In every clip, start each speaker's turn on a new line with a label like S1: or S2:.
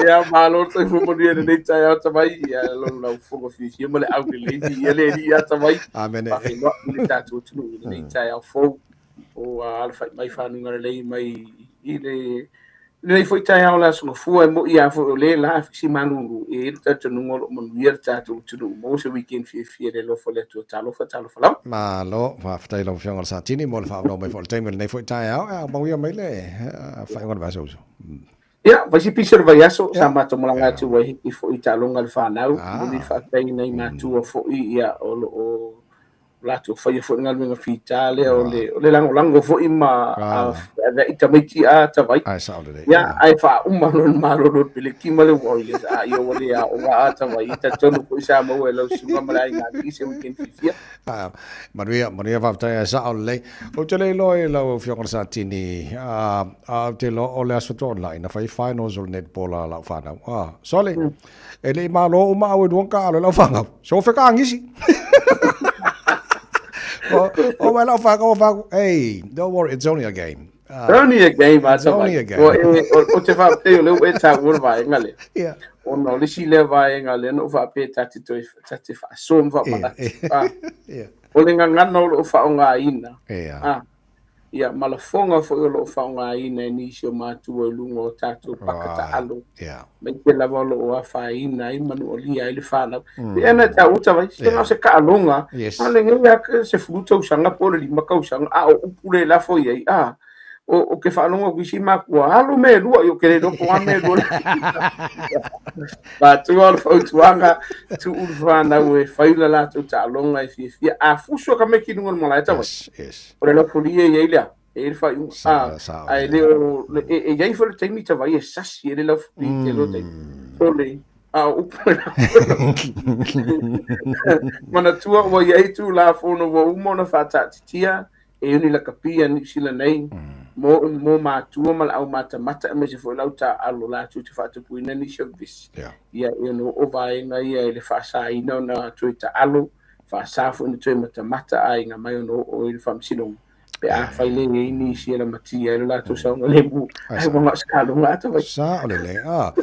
S1: Ia, malo le soifua manuia i lenei taeao Tavai, ia lou laufofoga fiafia ma le aulelei, viia le Alii ia Tavai.
S2: Amene.
S1: Faafeiloai i le tatou atunuu i lenei taeao fou. Ua alafai mai fanuga lelei mai i le lenei foi taeao o le Aso Gafua, e moi lava foi o lē la fisi malulu, e i ai le talitonuga o lo o manuia le tatou atunuu, maua se weekend fiafia i le alofa o le Atua. Talofa, talofa lava.
S2: Malo, faafetai i lau Afioga i le Satini mo le faaavanoa mai foi i le taimi o lenei foi taeao. Ia, mauia mai le faaiuga o le vaiaso uso.
S1: Ia, fai si pisi o le vaiaso, sa matou malaga atu ai hiki foi i taaloga a le fanau, momoli le faafetai i nai matua foi, ia, o lo o latou faia foi le galuega fita lea o le, o le lagolago foi ma aveaveai tamaiti a Tavai.
S2: Ai, sao lelei.
S1: Ia, ae faauma loa le malolo o le peleki ma le Warriors, a ia ua le aoga a Tavai. E talitonu foi sa maua e lau susuga ma le aiga alii se weekend fiafia.
S2: Ah, manuia, manuia faafetai ae sao lelei. Ou te le iloa i lau Afioga i le Satini, ah, ou te iloa o le Aso Toonai na fai finals o le netball a lau fanau. Ah, sole, e le i malo uma au e lua na taalo i lau fanau. So fekagisi. O mai lau fanau o faku, hey, don't worry, it's only a game.
S1: Only a game,
S2: it's only a game.
S1: O te faapea o lea ua e taua le vaega lea.
S2: Yeah.
S1: Ona o le isi lea vaega lea na ou faapea ta te toe, ta te faasoa ma faamanatu.
S2: Yeah.
S1: O le gagana o lo o faaaogaina.
S2: Yeah.
S1: Ia, ma lafoga foi o lo o faaaogaina e nisi o matua i luga o tatou paka taalo.
S2: Yeah.
S1: Aemaise lava o lo o afaina ai ma nualia ai le fanau. E ana e taua Tavai, se na o se taaloga,
S2: Yes.
S1: a lenei lava se 10 tausaga po o le 5 tausaga, a o upu le lafo i ai, a o ke faalogo atu i isi matua, alu mea e lua, ia ou te le iloa po o a mea e lua. Matua o le fautuaga, tuu le fanau e fai le latou taaloga e fiafia. A fusu ka meki i luga o le malae Tavai.
S2: Yes, yes.
S1: O le lafolia e i ai lea, e i ai le faaiuga.
S2: Sa, sa,
S1: A e le o, e i ai foi le taimi Tavai e sasi ai le lafolia i tele o taimi. Sole, a o upu e Manatua ua i ai Tulafono ua uma ona faataatitia e uni lakapi a Niu Sila nei mo, mo matua ma le aumatamata aemaise foi le au taaalo latou te faatupuina nisi o vesi.
S2: Yeah.
S1: Ia e ono oo vaega ia i le faasaina ona toe taalo, faasa foi ona toe matamata aiga mai ono oo i le faamasinoga. Pe afai le i ai nisi e lamatia ai lo latou saogalemu, ai ua na o se taaloga ata vai.
S2: Sao lelei. Ah.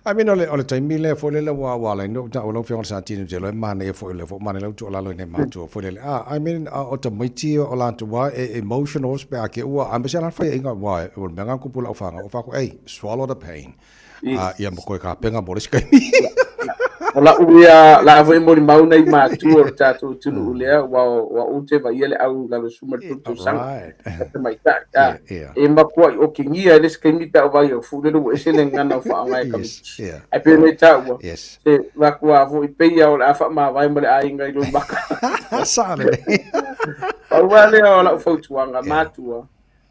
S2: I mean, o le taimi lea foi lele ua ala ai ona ou taua lau Afioga i le Satini ou te iloa e manaia foi lea foi manaia lau tuualalo i nai matua foi lele. Ah, I mean, o tamaiti o latou lava e emotional pe a ke ua, aemaise lava faiaiga aua o le mea lena na tupu i lau fanau, ou fai atu, hey, swallow the pain. Ia ma toe tapena mo le isi taimi.
S1: O lau ia, la foi molimau nei matua o le tatou atunuu lea, ua ou te vaaia le au lalo suma le tolu tausaga.
S2: Right.
S1: Tamaitai. Ah, e matua i okigia e le isi taimi pe a ou vaai au fu lele ua ese le gagana o faaaoga e
S2: Yes, yeah.
S1: Ai pei ona e taua.
S2: Yes.
S1: Se makua foi pei ia o le a faamavae ma le aiga i Loimaka.
S2: Sao lelei.
S1: Pau lava lea o lau fautuaga, matua,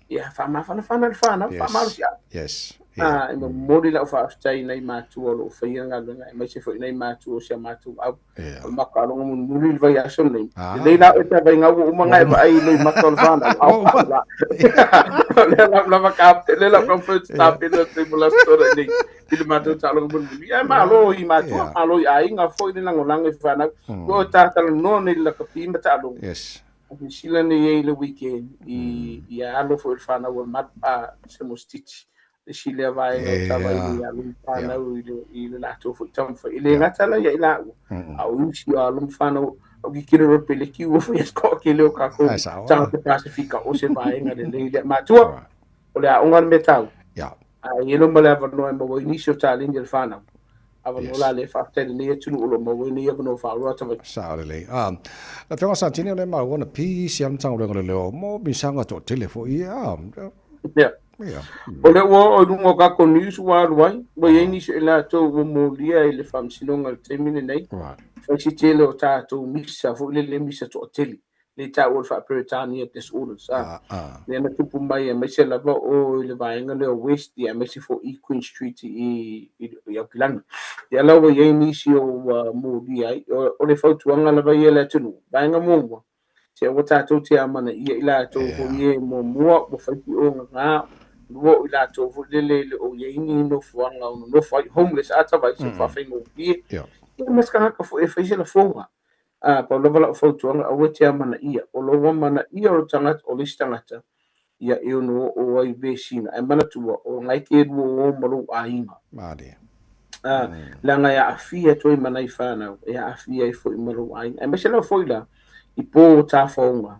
S1: ia faamafanafana le fanau,
S2: Yes.
S1: faamalosiau.
S2: Yes. Yeah.
S1: Ah, e momoli lau faafetai i nai matua o lo o faia galuega, aemaise foi nai matua o si a matou au.
S2: Yeah.
S1: O le makaaloga mulimuli i le vaiaso lenei.
S2: Ah.
S1: Lelei la oe pe a vaigau ua uma na e vaai i loimaka o le fanau.
S2: Ua uma.
S1: Au la. O lea la lava ka lea la comfort tapena atu mo la story nei. I le matou taaloga mulimuli. Ia malo i matua, malo i aiga foi le lagolago i fanau. O tatalanoa nei le lakapi ma taaloga.
S2: Yes.
S1: Silasila nei ai i le weekend i alo foi o le fanau o le malu a se mosititi. Le isi lea vaega o tava i le alo ma fanau i le latou foi taumafai. E le gata la ia i laua, a o isi o alo ma fanau au ki kilo ro peleki ua fai as ko ke leo kākou
S2: Ai, sao.
S1: tagata Pasifika o se vaega lelei lea. Matua, o le aoga le mea taua. A i elo ma le avanoa e maua ai nisi o taleni a le fanau. Avanoa la lea faafetai lenei atunuu o lo o maua ai nei avanoa faaloa Tavaiti.
S2: Sao lelei. Ah, le Afioga Satini o lea e maua ona pisi lava le Matagaluega o Leoleo mo misaga toatele foi ia. Ah,
S1: Yeah.
S2: yeah.
S1: O lea ua oo i luga o kākou news ua alu ai, ua i ai nisi o i latou ua molia i le faamasinoga i le taimi lenei. Fai si tele o tatou misa foi lele misa toatele, lea e taua o le faa-Peretania disorders.
S2: Ah, ah.
S1: Lea na tupu mai aemaise lava o i le vaega lea o West, ia aemaise foi i Queen Street i Aukilani. Ia la ua i ai nisi o ua molia ai. O le fautuaga lava ia i le atunuu, vaega muamua, se aua tatou te amanaia i latou foi e muamua ua fai pioga lua o i latou foi lele le o i ai ni nofoaga o nonofo ai homeless a Tavaisi o faafaigofie.
S2: Yeah.
S1: Ia ma se tagata foi e fai se lafoga. A pau lava lau fautuaga aua te amanaia. O lou amanaia o le tagata o le isi tagata ia e ono oo ai vesiga. Ae manatua o ngai te lua o ma lou aiga.
S2: Malie.
S1: Leaga e aafia atu ai ma nai fanau, e aafia ai foi ma lou aiga. Aemaise lava foi la i po o tafaoga.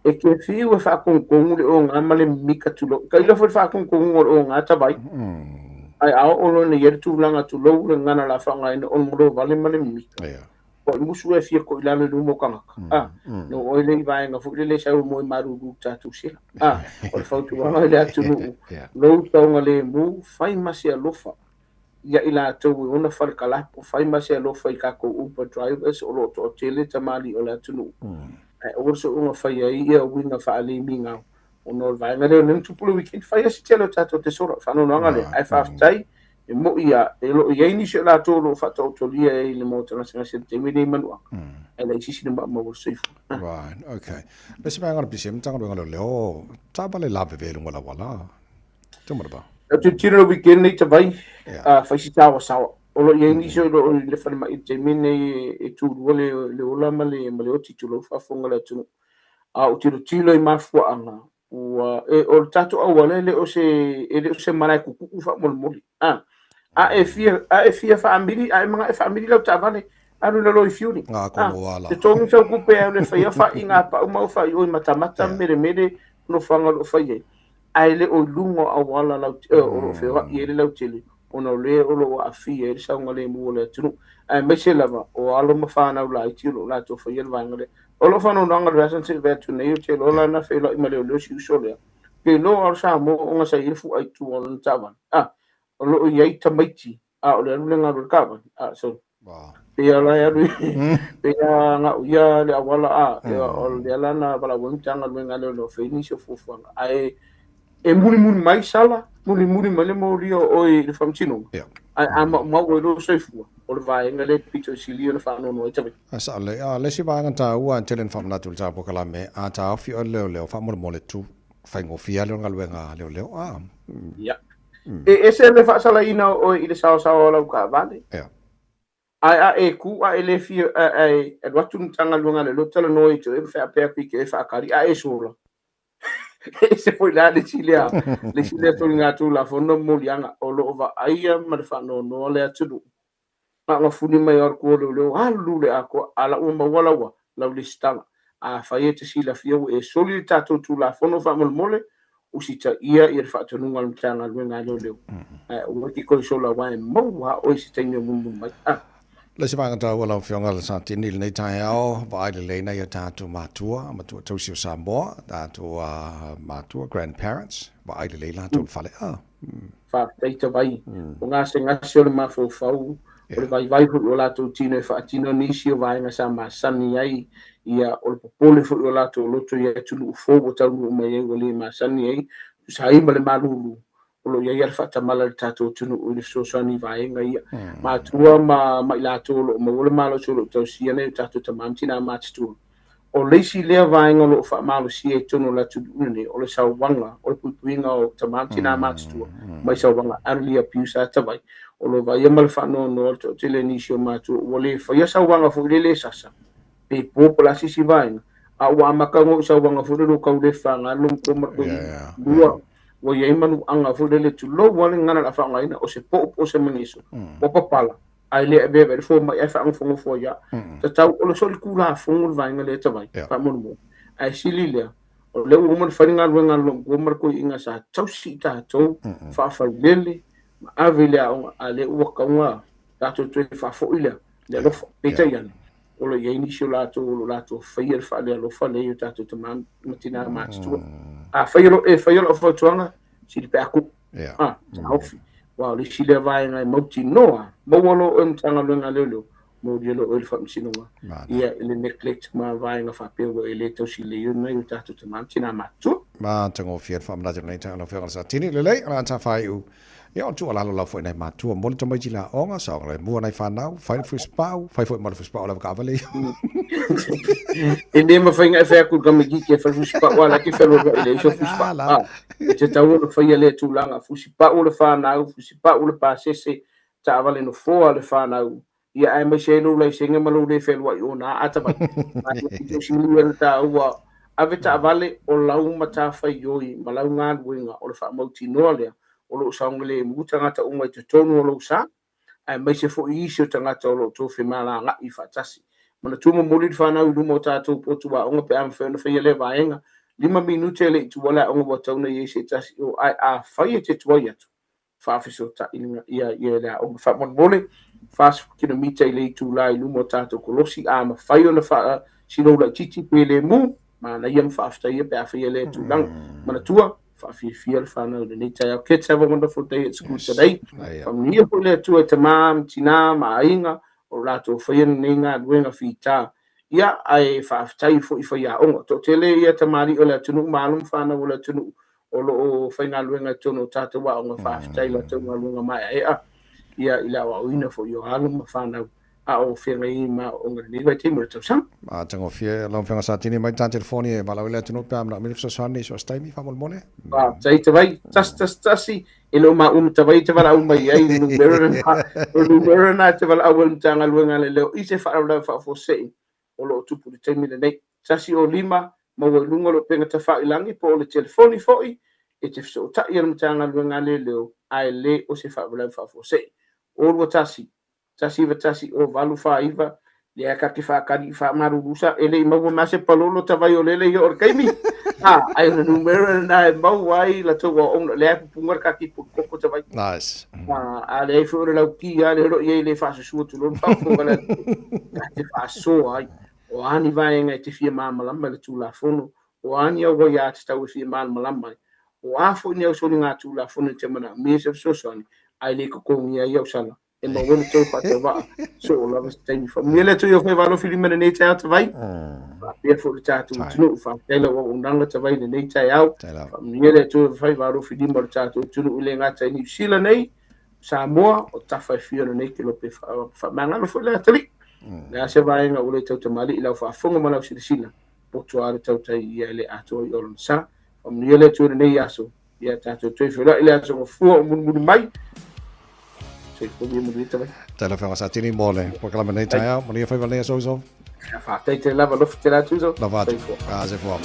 S1: E te fiu e faatogitogu le oga ma le mimika tulou. Tailo foi le faatogitoguga o le oga tavai. Ae a oo loa ina i ai le tulaga tulou le gagana o le a faaaogaina o le molovale ma le mimika. O le musu e fia ko'i lalo i luma o tagata. No oe le i vaega foi lele e sau e moe malulu i le tatou sela. O le fautuaga i le atunuu, lou saogalemu, fai ma se alofa ia i latou e ona fale kalapo, fai ma se alofa i tatou Uber drivers o lo o toatele tamalii o le atunuu, ae aua le soona fai ai ia uiga faalemigao ona o le vaega lea o lea na tupu le weekend, fai lava si tele o tatou te sola, faanoanoaga lea. Ae faafetai, e mo'i lava, e lo o i ai nisi o latou o lo o faataotolia ai i le maota gasegase i le taimi lenei i manuaga, ae laitiiti le maumau o le soifua.
S2: Right, okay. Le isi vaega o le PCM Matagaluega o Leoleo, taavale lavevea i luga o le auala. Taumalaba.
S1: Ou te tilotilo i le weekend nei tavai, fai si saoasaoa. O lo o i ai nisi o lo o i le falemai i le taimi lenei e tulua le ola ma le oti, tulou le faafofoga a le atunuu. A ou tilotilo i mafuaaga, ua, e, o le tatou auala e le o se, e le o se malae tutu'u faamolemole. A e fia, a e fia faamili, a e mana'o e faamili lau taavale, alu i lalo i Fury. Totogi sau tupe e alu e fai ai faaiga a pau ma au faaioi matamata melemele nofoaga o lo o fai ai. Ae le o i luga o auala lau, o lo o feoai ai le lautele, ona o lea o lo o aafia ai le saogalemu o le atunuu, aemaise lava o alo ma fanau laiti o lo o latou faia le vaega lea. O lou faanoanoaga i le vaiaso na se'i atu nei, ou te iloa la na feiloai ma leoleo si uso lea. Ou te iloa o le Samoa ona sa i ai le fu'a i tua o lana taavale. O lo o i ai tamaiti, a o le alu le galu o le taavale. So, pei lava la e alu, pei lava na o ia le auala, o lea la na valaau ai le Matagaluega a Leoleo e fai nisi o fuafuaga. Ae e mulimuli mai sala, mulimuli mai le molia o oe i le faamasinoga, ae a maumau ai lou soifua, o le vaega lea e pito i sili ona faanoanoa ai tamaiti.
S2: A sao lelei. A o le isi vaega taua e tele ina faamanatu i le tatou polokalame, a taofi oe le leoleo, faamolemole tu, faigofie lava lea o le galuega a leoleo.
S1: Ia. E ese le faasalaina o oe i le saosaoa o lau taavale. Ae a e ku a e le fia ae alu atu le Matagaluega a Leoleo talanoa i te oe ma faapea atu i te oe faatali a e sola. E ese foi la le isi lea, le isi lea soligatulafono ma moliaga o lo o vaaia ma le faanoanoa le atunuu. Faagafuli mai o le tua o leoleo, alu le atoa, a la ua maua lau lau lesitala. Afai e te silafia ua e soli le tatou Tulafono faamolemole, usitaia ia le faatonuga a le Matagaluega a Leoleo. Ae aua e te toe sola aua e maua lava oe i se taimi o mulimuli mai. A.
S2: Le isi vaega taua lau Afioga le Satini i lenei taeao, vaai lelei nai o tatou matua, matua tausi o Samoa, tatou matua, grandparents, vaai lelei latou i le fale.
S1: Faafetai tavai, o gasegase o le mafaufau, o le vaivai foi o latou tino e faatino nisi o vaega sa masani ai, ia, o le popole foi o latou loto i atunuu fou ua taunuu mai ai ua le masani ai, tusa ai ma le malulu o lo o i ai lava le faatamala i le tatou atunuu i le fesoasoani i vaega ia. Matua ma i latou o lo o maua le malosi o lo o tausia nei o tatou tama ma tina matutua. O le isi lea vaega o lo o faamalosia i totonu o le atunuu lenei, o le sauaga, o le puipuiga o tama ma tina matutua mai sauaga elderly abuse a tavai. O lo o vaaia ma le faanoanoa le toatele o nisi o matua ua le faia sauaga foi lele e sasa, pe po po o le a se isi vaega, a ua amata ona oo i sauaga foi lele ua tau le faga le matua ma le toeaina. Lua, ua i ai manuaga foi lele, tulou lava le gagana o le a faaaogaina, o se po'o po o se mageso, ua papala, ae le avea i le fomai ae faanofonofo ai lava. Tatau o le solitulafono le vaega lea tavai, faamolemole. Ae sili lea, o lea ua uma ona fai le galuega a le loomatua ma le toeaina sa tausi i tatou, faafailele ma ave i le aoga, a o lea ua tatau ona tatou toe faafoi lea, le alofa. Peitai ane, o lo o i ai nisi o latou o lo o latou faia le faalealofa lea i o tatou tama ma tina matutua. A fai o e faia lau fautuaga, sili pe a tuu. Taofi. Aua o le isi lea vaega e mautinoa, maua loa oe Matagaluega a Leoleo, molia loa oe i le Faamasinoga, ia i le neglect ma vaega faapea ua e le tausi lelei ai nai o tatou tama ma tina matutua.
S2: Matagofie le faamanatu i lenei taeao lau Afioga i le Satini. Lelei, o le a tafaiu. Ia, o le tuualalo lava foi i nai matua, mo le tamaiti i le aoga, saogalemu nai fanau, fai le fusipau, fai foi ma le fusipau o le avakaavale ia.
S1: E le mafai ona e fai atu i le tamaitiiti e fai le fusipau, a la e te feloaloai leai sau fusipau. E tatau ona faia lea tulaga, fusipau le fanau, fusipau le pasese, taavale nofoa le fanau, ia aemaise ai lou laisene ma lou le fealuai ona a tavai. Ae tausilia le taua, ave taavale o lau matafaioi ma lau galuega o le faamautinoa lea o lo o saogalemu tagata uma i totonu o lou sa. Aemaise foi isi o tagata o lo o outou femalagaai faatasi. Manatua momoli le fanau i luma o tatou potu aoga pe a mafai ona faia lea vaega. 5 minute e le i tuua le aoga ua tatau ona i ai se tasi o ae afai e te tuai atu, faafesootai ia ia le aoga. Faamolemole, 40 kilomita i le itula i luma o tatou kolosi, a mafai ona faasilou laitiiti pe le mu, manaia ma faafetaia pe a faia lea tulaga. Manatua, faafiafia le fanau i lenei taeao. Kids, have a wonderful day at school today. Faamanuia foi le Atua i tama ma tina ma aiga o latou faia lenei galuega fita. Ia, ae faafetai foi i faiaoga. Toatele ia tamalii o le atunuu ma alo ma fanau o le atunuu o lo o faigaluega i totonu o tatou aoga. Faafetai i latou galuega maeaea ia i le aoaoina foi o alo ma fanau a o feagai ai ma aoaoga i lenei vaitaimi o le tausaga.
S2: Matagofie lau Afioga Satini mai ta telefoni e valaau i le atunuu pe a manaomia le fesoasoani i so o se taimi faamolemole.
S1: Faafetai Tavai, 111, e le o maua ma Tavai e te valaau mai ai, o numera lena, o numera lena e te valaau ai le Matagaluega a Leoleo i se faalavelave faafuasei o lo o tupu i le taimi lenei. 105, maua i luga o le upega tafailagi po o le telefoni foi e te fesootai ai le Matagaluega a Leoleo ae le o se faalavelave faafuasei. 021, 191 o 849 lea ta te faatali faamalulu sa e le i maua mai se palolo tavai o lele ia o le taimi a ai o le numera lena e maua ai latou aoaoga lea e pupuga le kaki koko tavai.
S2: Nice.
S1: A leai foi o le lauki a le lo i ai le faasusua tulou le faafofoga le ta te faasoa ai o a ni vaega e te fia malamalama i le Tulafono, o a ni auaiā tatau e fia malamalama ai, o a foi ni au soligatulafono e te manaomia se fesoasoani ae le totogia ai au sala e maua ai le tou faatauvaa soo lava se taimi. Faamanuia le Atua i faiva alofi lima i lenei taeao Tavai, faapea foi le tatou atunuu. Faafetai lau auaunaga Tavai i lenei taeao. Faamanuia le Atua i faiva alofi lima o le tatou atunuu e le gata i Niu Sila nei, Samoa, o tafa e fia o lenei kelope. Faamagalo foi le atalii. O le a se vaega ua le tautamalii i lau faafofoga ma lau silasila, poto lava le tautai ia e le atoa i o lona sa. Faamanuia le Atua i lenei aso. Ia tatou toe feiloai i le aso gafua o mulimuli mai. Soifua ia manuia Tavai.
S2: Tala Afioga Satini mo le polokalame nei taeao. Manuia faiva lenei aso uso.
S1: Faafetai tele lava, alofa tele atu uso.
S2: Lava atu. Soifua. Ah, soifua.